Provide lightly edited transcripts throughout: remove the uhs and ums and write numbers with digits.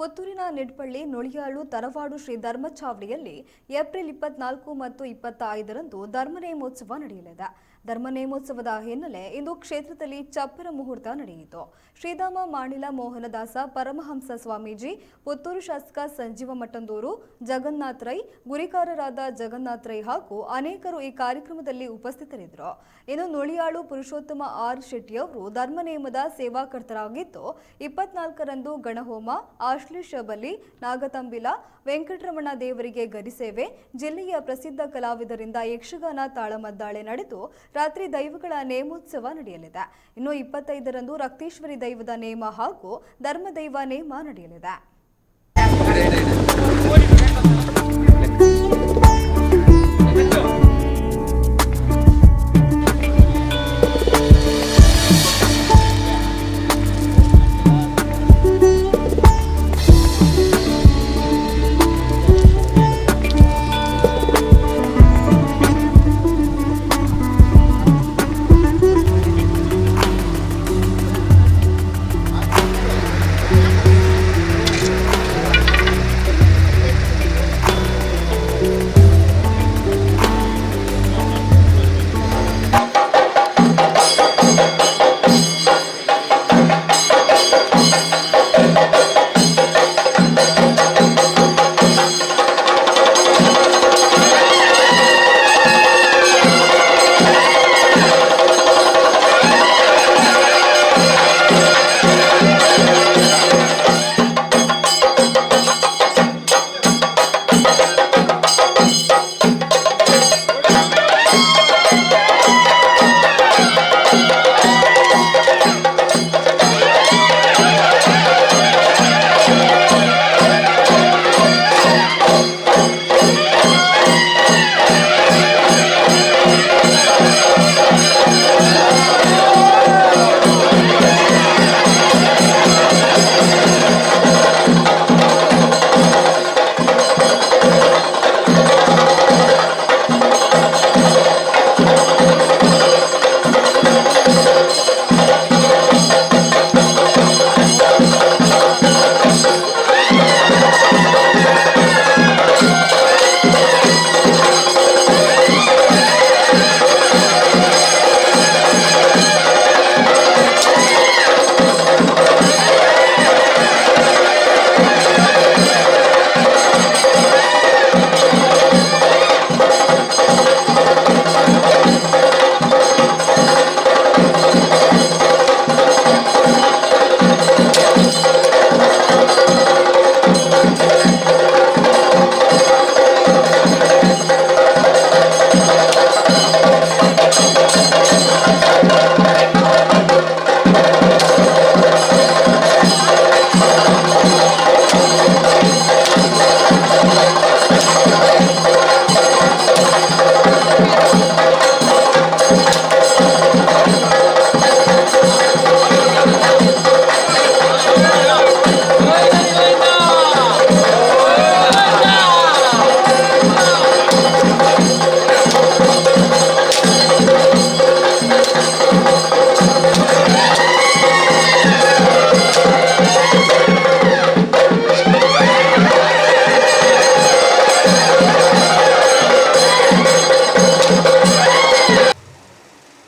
ಪುತ್ತೂರಿನ ನಿಡ್ಪಳ್ಳಿ ನುಳಿಯಾಳು ತರವಾಡು ಶ್ರೀ ಧರ್ಮಚಾವಡಿಯಲ್ಲಿ ಏಪ್ರಿಲ್ 24 ಮತ್ತು 25ರಂದು ಧರ್ಮನೇಮೋತ್ಸವ ನಡೆಯಲಿದೆ. ಧರ್ಮನೇಮೋತ್ಸವದ ಹಿನ್ನೆಲೆ ಇಂದು ಕ್ಷೇತ್ರದಲ್ಲಿ ಚಪ್ಪರ ಮುಹೂರ್ತ ನಡೆಯಿತು. ಶ್ರೀಧಾಮ ಮಾಣಿಲ ಮೋಹನದಾಸ ಪರಮಹಂಸ ಸ್ವಾಮೀಜಿ, ಪುತ್ತೂರು ಶಾಸಕ ಸಂಜೀವ ಮಠಂದೂರು, ಜಗನ್ನಾಥ್ ರೈ, ಗುರಿಕಾರರಾದ ಜಗನ್ನಾಥ್ ರೈ ಹಾಗೂ ಅನೇಕರು ಈ ಕಾರ್ಯಕ್ರಮದಲ್ಲಿ ಉಪಸ್ಥಿತರಿದ್ದರು. ಇನ್ನು ನುಳಿಯಾಳು ಪುರುಷೋತ್ತಮ ಆರ್ ಶೆಟ್ಟಿಯವರು ಧರ್ಮನೇಮದ ಸೇವಾಕರ್ತರಾಗಿದ್ದು, 24ರಂದು ಗಣಹೋಮ, ಆಶ್ಲೇಷ ಬಲಿ, ನಾಗತಂಬಿಲ, ವೆಂಕಟರಮಣ ದೇವರಿಗೆ ಗರಿಸೇವೆ, ಜಿಲ್ಲೆಯ ಪ್ರಸಿದ್ಧ ಕಲಾವಿದರಿಂದ ಯಕ್ಷಗಾನ ತಾಳಮದ್ದಾಳೆ ನಡೆದು ರಾತ್ರಿ ದೈವಗಳ ನೇಮೋತ್ಸವ ನಡೆಯಲಿದೆ. ಇನ್ನು 25ರಂದು ರಕ್ತೇಶ್ವರಿ ದೈವದ ನೇಮ ಹಾಗೂ ಧರ್ಮದೈವ ನೇಮ ನಡೆಯಲಿದೆ.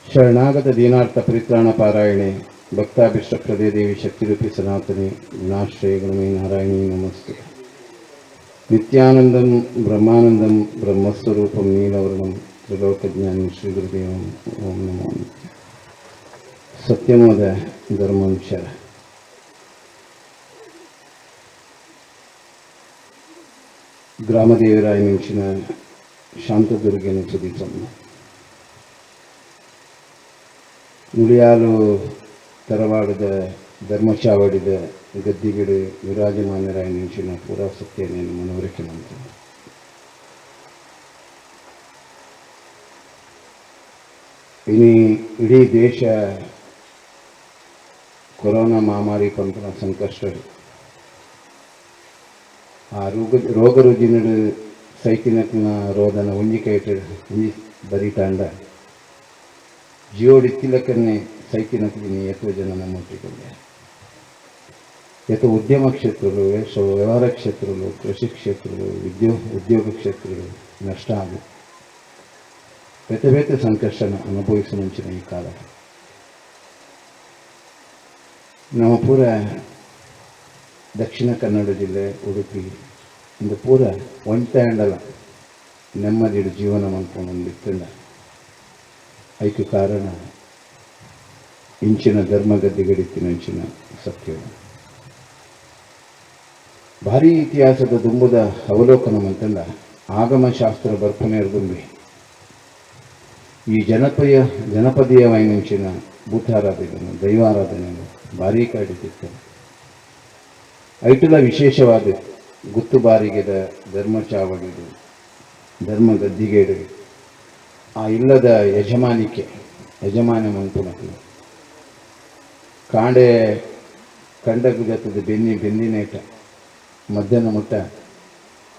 ಶರಣಾಗತ ದೀನಾರ್ಥ ಪರಿತ್ರಾಣ ಪಾರಾಯಣೆ ಭಕ್ತಾಭಿಷ್ಟಪ್ರದೇ ದೇವಿ ಶಕ್ತಿರೂಪಿ ಸನಾತನೆ ಗುಣಾಶ್ರಯ ಗುಣಮೇ ನಾರಾಯಣಿ ನಮಸ್ತೆ. ನಿತ್ಯಾನಂದಂ ಬ್ರಹ್ಮಾನಂದಂ ಬ್ರಹ್ಮಸ್ವರೂಪಂ ನೀಲವರ್ಣಂ ತ್ರಿಲೋಕಜ್ಞಾನಿ ಶ್ರೀ ಗುರುದೇವಂ ಓಂ ನಮೋ ನಿತ್ಯ. ಸತ್ಯಮೋದ ಧರ್ಮಾಂಶ ಗ್ರಾಮದೇವರಾಯ ಮಿಂಚಿನ ಶಾಂತದುರ್ಗೆಯನ್ನು ಸುದೀಪಮ್ಮ ನುಡಿಯಾಲು ತರವಾಡದ ಧರ್ಮಚಾವಡಿದ ಗದ್ದಿಗಿಡು ವಿರಾಜಮಾನರಾಯ ನಿಂಚಿನ ಪೂರಾ ಸತ್ಯನೇನು ಮನವರಿಕೆ ಮಂತ್ರ. ಇನಿ ಇಡೀ ದೇಶ ಕೊರೋನಾ ಮಹಾಮಾರಿ ಪಂಪನ ಸಂಕಷ್ಟ, ಆ ರೋಗ ರುಜಿನಡು ಸೈತಿನಕ್ನ ರೋದನ ಒಂಜಿ ಕೈಟ್ ಒಂಜಿ ಬರಿತಾಂಡ ಜಿಯೋಡಿ ತಿಲಕನ್ನೇ ಸೈತಿನಕ್ಲಿನಿ ಎತ್ತೋ ಜನ ನಮ್ಮೊಟ್ಟಿಗೆ. ಏತ ಉದ್ಯಮ ಕ್ಷೇತ್ರಲು, ವ್ಯವಹಾರ ಕ್ಷೇತ್ರಲು, ಕೃಷಿ ಕ್ಷೇತ್ರಲು, ಉದ್ಯೋಗ ಕ್ಷೇತ್ರಲು ನಷ್ಟ ಆಗಿ ಬೇತೆ ಬೇತೆ ಸಂಕಷ್ಟನ ಅನುಭವಿಸುವಂಚಿನ ಈ ಕಾಲ ನಮ್ಮ ಪೂರ ದಕ್ಷಿಣ ಕನ್ನಡ ಜಿಲ್ಲೆ ಉಡುಪಿ ಇಂದು ಪೂರ ಒಂಟೆಂಡಲ ನೆಮ್ಮದಿಡು ಜೀವನ ಮನ್ಪೊಂದಿತ್ತಂಡ ಐಕು ಕಾರಣ ಇಂಚಿನ ಧರ್ಮಗದ್ದಿಗಡಿತ್ತಿನಂಚಿನ ಸತ್ಯವು. ಭಾರೀ ಇತಿಹಾಸದ ದುಂಬುದ ಅವಲೋಕನ ಮಂತಂಡ ಆಗಮಶಾಸ್ತ್ರ ಬರ್ಪುನೇರ್ದುಂಬಿ ಈ ಜನಪದೀಯ ವೈನಂಚಿನ ಭೂತಾರಾಧನೆಯನ್ನು ದೈವಾರಾಧನೆಯನ್ನು ಭಾರೀ ಕಾಡಿತಿತ್ತು. ಐಟುಲ ವಿಶೇಷವಾದ ಗುತ್ತು ಬಾರಿಗೆದ ಧರ್ಮ ಚಾವಡಿಡು ಧರ್ಮ ಗದ್ದಿಗೇಡು ಆ ಇಲ್ಲದ ಯಜಮಾನಿಕೆ ಯಜಮಾನ ಮನ್ಪುನಕುಲು ಕಾಂಡೆ ಕಂಡ ಗುಜತ್ತದ ಬೆನ್ನಿ ಬೆಂದಿನೇಟ ಮಧ್ಯಾಹ್ನ ಮುಟ್ಟ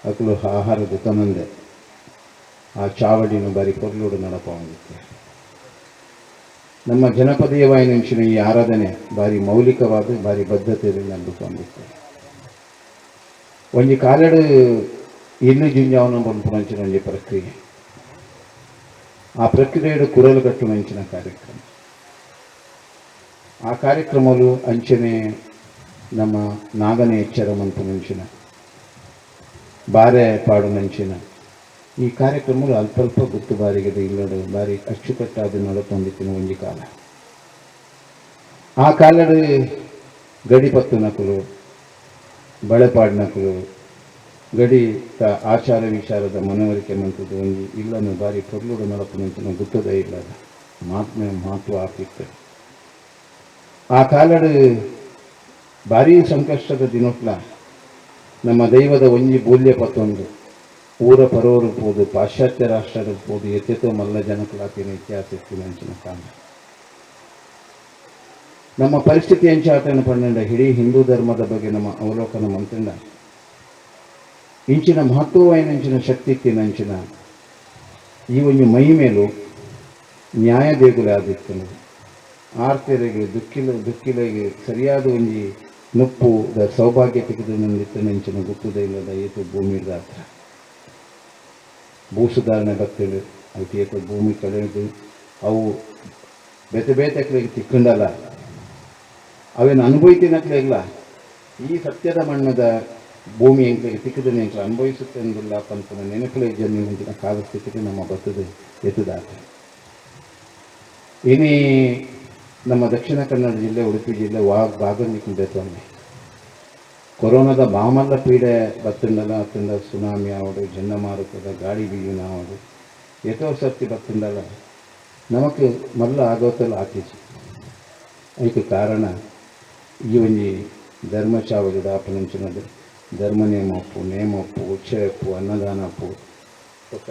ಅಕಲು ಆಹಾರ ದುಕಾನಂದೆ ಆ ಚಾವಡಿನ ಬಾರಿ ಪೊರ್ಲುಡು ನಡಪವಂದಿತ್ತು. ನಮ್ಮ ಜನಪದೀಯ ವಾಯಿನಂಚಿನ ಈ ಆರಾಧನೆ ಭಾರಿ ಮೌಲಿಕವಾದ ಭಾರಿ ಬದ್ಧತೆಯಿಂದ ನಂಬಿಕೊಂಡಿತ್ತು. ಒಂಜಿ ಕಾಲಡು ಇಲ್ಲು ಜಿಂಜಾವನ ಪನ್ಪುನಂಚಿನ ಒಂಜಿ ಪ್ರಕ್ರಿಯೆ, ಆ ಪ್ರಕ್ರಿಯೆಡು ಕುರಲು ಕಟ್ಟುನಂಚಿನ ಕಾರ್ಯಕ್ರಮ. ಆ ಕಾರ್ಯಕ್ರಮಲು ಅಂಚನೆ ನಮ್ಮ ನಾಗನ ಎಚ್ಚರ ಮನ್ಪುನಂಚಿನ ಬಾರೆ ಪಾಡುನಂಚಿನ ಈ ಕಾರ್ಯಕ್ರಮಗಳು ಅಲ್ಪಲ್ಪ ಗುತ್ತು ಬಾರಿಗೆ ಇಲ್ಲಡು ಬಾರಿ ಅಚ್ಚುಕಟ್ಟಾದ ನಡತೊಂದಿತ್ತಿನ ಒಂಜಿ ಕಾಲ. ಆ ಕಾಲಡು ಗಡಿ ಪತ್ತುನಕುಲು ಬಳೆಪಾಡ್ನಕುಲು ಗಡಿ ಆಚಾರ ವಿಚಾರದ ಮನವರಿಕೆ ಮಂತದ್ದು ಒಂಜಿ ಇಲ್ಲನು ಬಾರಿ ಪೊರ್ಲುಡು ನಡಪುನಂಚಿನ ಗುತ್ತದ ಇಲ್ಲದ ಮಹಾತ್ಮೆ ಮಹತ್ವ ಆತಿತ್ತು. ಆ ಕಾಲಡು ಭಾರೀ ಸಂಕಷ್ಟದ ದಿನೊಟ್ಲ ನಮ್ಮ ದೈವದ ಒಂಜಿ ಬೂಲ್ಯ ಪತ್ತೊಂದು ಊರ ಪರೋರು ಪೋದು ಪಾಶ್ಚಾತ್ಯ ರಾಷ್ಟ್ರದ ಪೋದು ಎತ್ತೆತ್ತೋ ಮಲ್ಲ ಜನಕುಲಾತಿನ ಇತಿಹಾಸ ಇತ್ತಿನಂಚಿನ ಕಾಲ. ನಮ್ಮ ಪರಿಸ್ಥಿತಿ ಅಂಚಾಟನ ಪಂಡ ಇಡೀ ಹಿಂದೂ ಧರ್ಮದ ಬಗ್ಗೆ ನಮ್ಮ ಅವಲೋಕನ ಮಂತಂಡ ಇಂಚಿನ ಮಹತ್ವವಾಯಿನಂಚಿನ ಶಕ್ತಿ ಇತ್ತಿನಂಚಿನ ಈ ಒಂದು ಮೈ ಮೇಲೂ ನ್ಯಾಯ ದೇಗುಲ ಆದಿತ್ತು. ಆರ್ತೆರೆಗೆ ದುಕ್ಕಿಲೆಗೆ ಸರಿಯಾದ ಒಂಜಿ ನುಪ್ಪು the ಸೌಭಾಗ್ಯ ತೆಗೆದು ನಂದಿತ್ತನಂಚಿನ ಗುತ್ತುದ ಇಲ್ಲದ ಏತು ಭೂಮಿ ಹತ್ರ ಭೂ ಸುಧಾರಣೆ ಬರ್ತೇವೆ ಅದಕ್ಕೆ ಏತು ಭೂಮಿ ಕಳೆದು ಅವು ಬೇತೆ ಬೇತೆ ತಿಕ್ಕಂಡಲ್ಲ ಅವೇನು ಅನುಭವಿತಿನಕ್ಲೆ ಇಲ್ಲ. ಈ ಸತ್ಯದ ಮಣ್ಣದ ಭೂಮಿ ಎಂಕ್ಲೆಗೆ ತಿಕ್ಕದನೆ ಎಂಕ್ಲೆ ಅನುಭವಿಸುತ್ತೆಂದಿಲ್ಲ ಪಂಪನ ನೆನಪುಲೆ ಜನ್ಮಿನ ಕಾಲಸ್ಥಿತಿಗೆ ನಮ್ಮ ಬರ್ತದೆ ಎತ್ತುದಾತ. ಇನಿ ನಮ್ಮ ದಕ್ಷಿಣ ಕನ್ನಡ ಜಿಲ್ಲೆ ಉಡುಪಿ ಜಿಲ್ಲೆ ಬಾಗಂದಿಕ್ಕಂಡೆ ಕೊರೋನಾದ ಮಾಮಲ್ಲ ಪೀಡೆ ಬತ್ತಂಡಲ ಅತ್ತಂಡ ಸುನಾಮಿ ಆವಡು ಜಂಡಮಾರುತದ ಗಾಳಿ ಬೀಜನ ಆವಡು ಎತೋ ಸರ್ತಿ ಬತ್ತಂಡಲ ನಮಕ್ ಮಲ್ಲ ಆಗೋತಲ್ಲ ಆತೀಚಿ. ಅದಕ್ಕೆ ಕಾರಣ ಈ ಒಂಜಿ ಧರ್ಮ ಚಾವಡಿ ಆಪನಂಚಿನದು ಧರ್ಮ ನೇಮಪ್ಪು ನೇಮಪ್ಪು ಉಚ್ಚಯಪ್ಪು ಅನ್ನದಾನಪ್ಪು ಬೊಕ್ಕ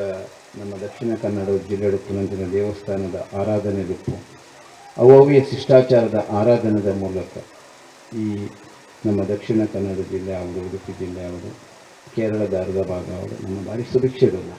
ನಮ್ಮ ದಕ್ಷಿಣ ಕನ್ನಡ ಜಿಲ್ಲೆ ಪುನಂಚಿನ ದೇವಸ್ಥಾನದ ಆರಾಧನೆ ದಿಪ್ಪು ಅವು ಅವಿಯ ಶಿಷ್ಟಾಚಾರದ ಆರಾಧನೆದ ಮೂಲಕ ಈ ನಮ್ಮ ದಕ್ಷಿಣ ಕನ್ನಡ ಜಿಲ್ಲೆ ಆವಡು ಉಡುಪಿ ಜಿಲ್ಲೆ ಆವಡು ಕೇರಳದ ಅರ್ಧ ಭಾಗ ಆವಡು ನಮ್ಮ ಭಾರಿ ಸುಭಿಕ್ಷೆಡುಲ್ಲ.